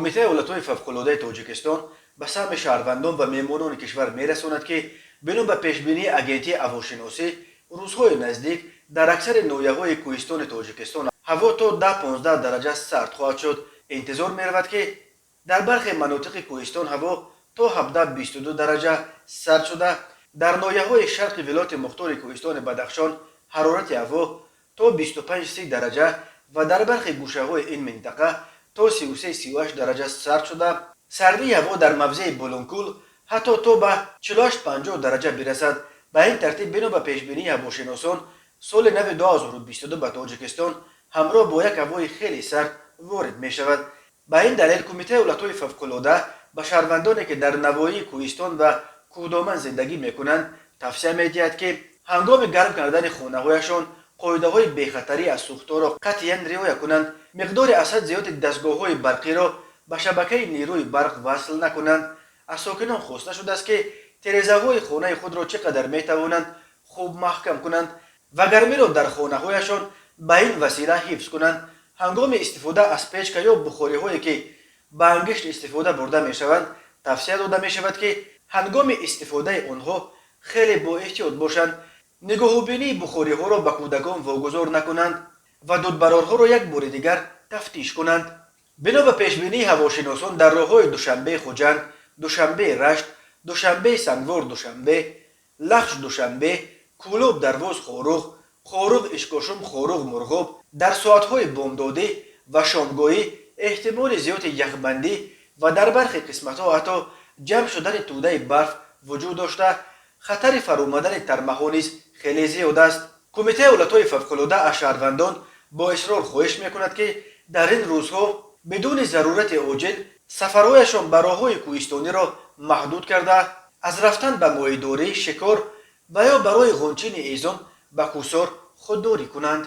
Кумитаи ҳолатҳои фавқулодаи Тоҷикистон ба самъи шаҳрвандон ва меҳмонони кишвар мерасонад, ки бино ба пешбинии Агентии ҳавошиносӣ, рӯзҳои наздик дар аксари ноҳияҳои кӯҳистони Тоҷикистон ҳаво то 10-15 дараҷа сард хоҳад шуд. Интизор меравад, ки дар бархе манотиқи кӯҳистон ҳаво то 17-22 дараҷа сард шуда, дар ноҳияҳои шарқи вилояти мухтори кӯҳистони Бадахшон ҳарорати ҳаво то 25-30 дараҷа ва дар бархе гӯшаҳои ин минтақа то 33-38 дараҷа сард шуда, сардии ҳаво дар мавзеи Булункул ҳатто то ба 48-50 дараҷа бирасад. Ба ин тартиб, бино ба пешбинии ҳавошиносон, соли нави 2022 ба Тоҷикистон ҳамроҳ бо як ҳавои хеле сард ворид мешавад. Ба ин далел Кумитаи ҳолатҳои фавқулода ба шаҳрвандоне, ки дар навоҳии кӯҳистон ва кӯҳдоман зиндагӣ мекунанд, тавсия медиҳад, ки ҳангоми гарм кардани хонаҳояшон қоидаҳои бехатарӣ аз сӯхторро қатъиян риоя кунанд, миқдори аз ҳад зиёди дастгоҳҳои барқиро ба шабакаи нерӯи барқ васл накунанд. Аз сокинон хоста шудааст, ки тирезаҳои хонаи худро чӣ қадар метавонанд хуб маҳкам кунанд ва гармиро дар хонаҳояшон ба ин васила ҳифз кунанд. Ҳангоми истифода аз печка ё бухориҳое, ки ба ангишт истифода бурда мешаванд, тавсия дода мешавад, ки ҳангоми истифодаи онҳо хеле боэҳтиёт бошанд, нигоҳубинии бухориҳоро ба кӯдакон вогузор накунанд ва дудбарорҳоро як бори дигар тафтиш кунанд. Бино ба пешбинии ҳавошиносон, дар роҳҳои Душанбе Хуҷанд, Душанбе Рашт, Душанбе Сангвор Душанбе, Лахш Душанбе, Кӯлоб Дарвоз Хоруғ, Хоруғ Ишкошум, Хоруғ Мурғоб дар соатҳои бомдодӣ ва шомгоҳӣ эҳтимоли зиёди яхбандӣ ва дар бархе қисматҳо ҳатто ҷамъ шудани тӯдаи барф вуҷуд дошта, хатари фаромадани тармаҳо низ хеле зиёд аст. Кумитаи ҳолатҳои фавқулода аз шаҳрвандон бо исрор хоҳиш мекунад, ки дар ин рӯзҳо бидуни зарурати оҷил сафарҳояшон ба роҳҳои кӯҳистониро маҳдуд карда, аз рафтан ба моҳидорӣ, шикор ва ё барои ғунчини ҳезум ба кӯҳсор худдорӣ кунанд.